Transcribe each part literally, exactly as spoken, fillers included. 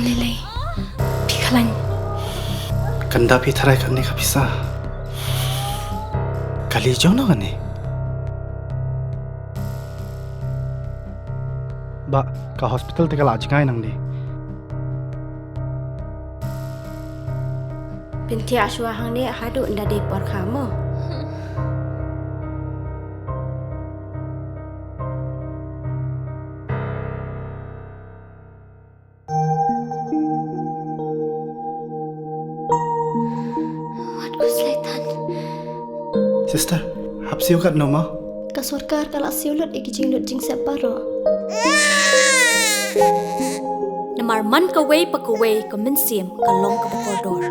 Lele, phi khlañ. Kanda phi tharai kane ka pisa. Kali jong no kane. Ba, ka hospital te ka la jngai nang di. Pynthia shwa hangne haduh nda dei por kha mo. Wat ku slaitan. Sister, hap siew kat no ma? Ka sorkar ka la siew lut i ki jinglut jingsep baroh. Namar man kawei pa kawei ka mynsiem ka long kaba kordor.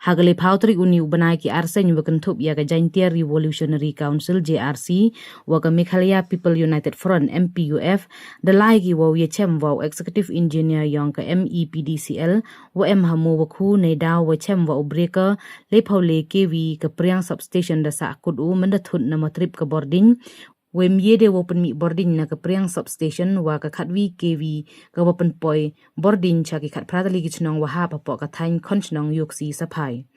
Ha ka le phaw tarik uni u bnai ki arseng wa kynthup ya ka Jaintia Revolutionary Council, J R C, wa ka Meghalaya People United Front, M P U F, da lai ki wow yachem wa u Executive Engineer yong ka M E P D C L, wa em ha Mowakhu, neidaw wa chem wa u breaker le phaw le K V ka Priang Substation da sahkut u mynda thut na matrip ka bording, wem ye de wow pynmih bording na ka Priang Substation wa ka khatwi K V ka wa pynpoi bording cha ki khatphra tylli ki chnong wa hap hapoh ka thaiñ Khonchnong, Iooksi, Saphai.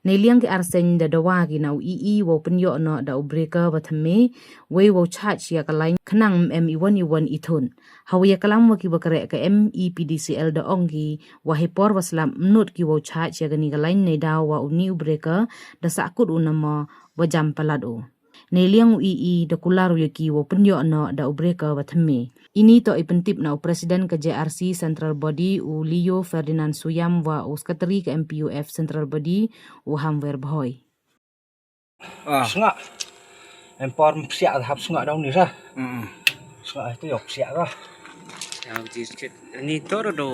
Neiliang ki arseng da dawa ki na u E E wow pynyoh noh da u breaker wa thymme, wei wow charge ya ka line khnang em iwon iwon i thut. Hawa yaklam wa ki wa kreh ka M E P D C L da ong ki wa heipor wa slap mynta ki wow charge ya kani ka line neidaw wa uni u breaker da sahkut u namo wa jam palat u. Neiliang u E E da kular u ya ki wow pynyoh noh da u breaker wa thymme. Ini toh i pyntip na u President ka J R C Central Body, u Leo Ferdinand Suyam, wa u Secretary ka M P U F Central Body, u Hamwer Bhoi. Ah. Sngak. Em por psiak hap sngak daw ni sa. Mm. Sngak itu yok psiak ka. Yang jis kit. Ni to do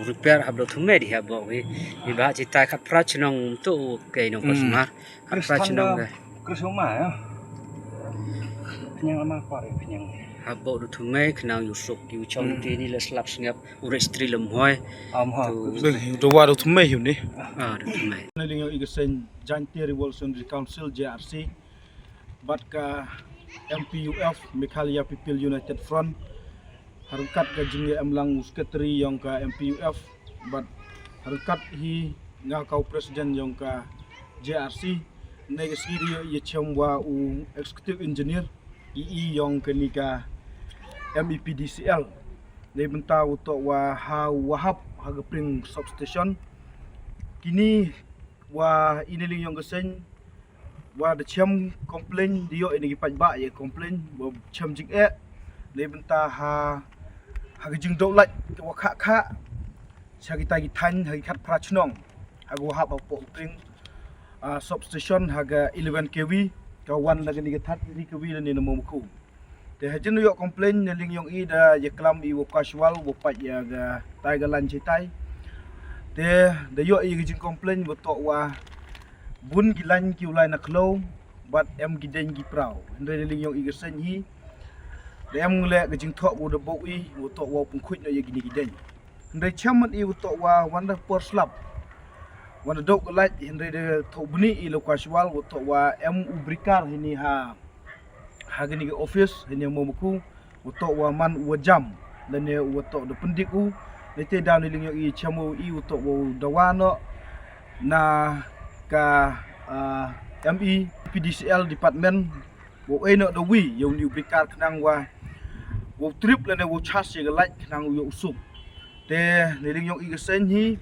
repair hap do thymme di hap bo wi. Ni ba chitai khatphra chnong tu kei nong, mm, pasmar. Khatphra chnong ke. Krisma ya. Pynïang ama kor pynïang. Hap bo do thymme khnang u suk ki u chong, mm, ti ni le slap sngap u registry lem hoi. Am ha. Tu. Beng, do wa do thymme yu ni. Ah, do thymme. Neiliang i ka seng Jaintia Revolutionary Council, J R C. Bad ka M P U F, Meghalaya People United Front, ha ryngkat ka jingyaemlang u Secretary yong ka M P U F, bad ha ryngkat hi nga ka u President yong ka J R C, ne ka sngi da yoh yachem wa u Executive Engineer, E E yong kani ka M E P D C L. Neibynta u toh wa ha wa hap ha ka Priang Substation. Kini wa i neiliang yong ka seng, wa da chem complain, da yoh ini ki paidbah ya complain wa chem jingeh neibynta ha, ha ka jingdoh light ka wa khah khah cha kita ki thaiñ ha ki khatphra chnong ha ka wa hap hapoh Priang, ah, Substation ha ka eleven K V ka wan na kani ka thirty-three K V lane na Mowakhu. Te hajin u yoh complain, neiliang yong i da yaklam i wa casual wa pait ya ka tai ka line chitai. Te da yoh i ka jing complain wa toh wa bun ki line ki u lai na khlaw, bad em ki deng ki praw. Hynrei neiliang yong i ka seng hi da em le ka jingthoh wa da bok i wa toh wa pynkhuid noh ya kini ki deng. Hynrei chem man i wa toh wa wan da por slap, wan da doh ka light, hynrei da thoh bni i le casual wa toh wa em u breaker hini ha ha kani ka office hini ha Mowakhu, wa toh wa man u wa jam lane u wa toh da pyndik u. Neite daw neiliang yong i chem u i wa toh wa u dawa noh na ka, ah, M E P D C L department, wa u ai noh da wi ya uni u breaker khnang wa, wa u trip lane wa u charge ya ka light khnang u yoh u suk. Te neiliang yong i ka seng hi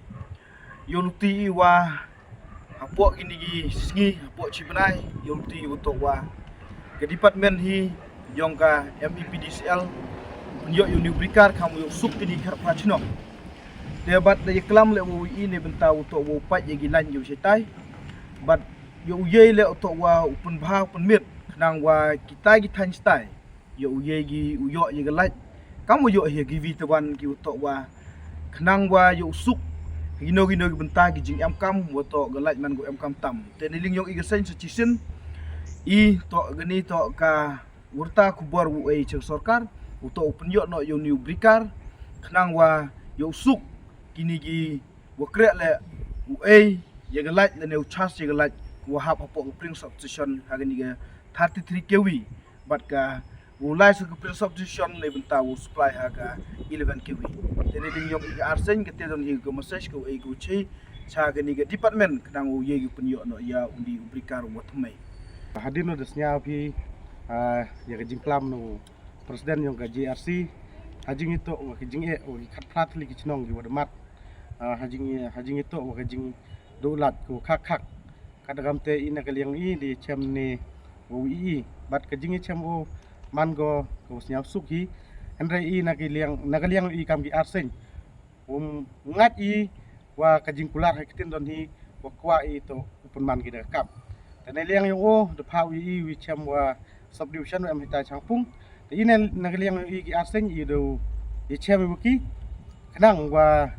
yoh luti i wa hapoh kini ki sngi, hapoh chi bnai, yoh luti wa toh wa ka department hi yong ka M E P D C L pynyoh ya uni u breaker kam yoh suk kini khatphra chnong. Te bad da yaklam le wa i neibynta wa toh wa pait ya ki line yoh chitai. Bad yoh u yei le wa toh wa u pynbha u pynmit khnang wa kita ki thaiñ chitai yoh u yei ki u yoh ya ka light. Kam wa yoh hi ki V T one ki wa toh wa khnang wa yoh u suk kino kino ki bynta ki jingemkam wa toh ka light man ko emkam tam. Te neiliang yong i ka seng sa chisien i toh kani toh ka warta khubor wa ai cha ka sorkar wa toh u pynyoh noh ya uni u breaker khnang wa yoh u suk kini ki wa kreh leh u ei ya ka light lane u charge ya ka light wa hap hapoh ka Pring substation ha kani ka thirty-three K V, bad ka u lai sa ka Pring substation neibynta u supply ha ka eleven K V. Te neiliang yong i ka Arseng, kate don hi ka message ka u ei ka u chei cha kani ka department khnang u ye ka pynyoh noh ya u ni u breaker wa thymmai. Hadien u da sñiaw phi, ah, ya ka jingklam na u president yong ka J R C, ha jingitoh wa ka jingeh wa ki khatphra tylli ki chnong ki wa da mat, ah, ha jing, ha jingitoh wa ka jingduh light ko khak khak. Kat da kamte i na ka liang i da chem ne wow i, bad ka jingchem wow man ko ko sñiaw suk hi. Hynrei i na ka liang, na ka liang i kam ki Arseng, um, ngat i wa ka jingkular ha ki ktien don hi, wa kwah i toh u pynman ki da ka kam. Te neiliang yong o da pha u i wi chem wa subdivision wa em hitai Changpung. Te i na, na ka liang yong i ki Arseng i da u i chem i wa ki khnang wa,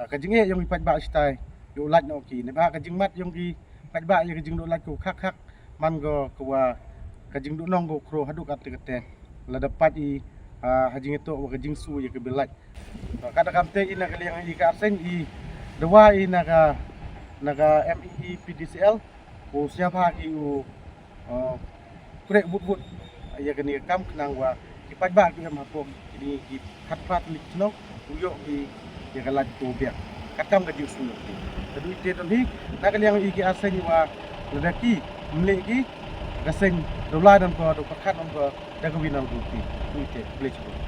ah, ka jingeh yong ki paidbah chitai yow lait noh ki. Neibhah ka jingmat yong ki paidbah ya ka jingduh lait ko khak khak man ko ka wa ka jingduh nong ko khro hadooh katte katte. Lada pait i, ah, ha jingitoh wa ka jingsu ya ka bill lait. Kat da kamte i na ka liang i ka Arseng i da wa i na ka, na ka M E E P D C L, u sñiawbha ki u, ah, kreh wut wut ya kani ka kam khnang wa ki paidbah ki em hapoh kini ki khatphra tylli ki chnong u yoh ki ya ka lait ko biang katkam ka jingsu yong ki. Te du ite don hi na ka liang i ki Arseng wa lada ki mlih ki ka seng da u lai don ko, da u pyrkhat don ko da ka wi na u du ki. Du ite, khublei chiboon.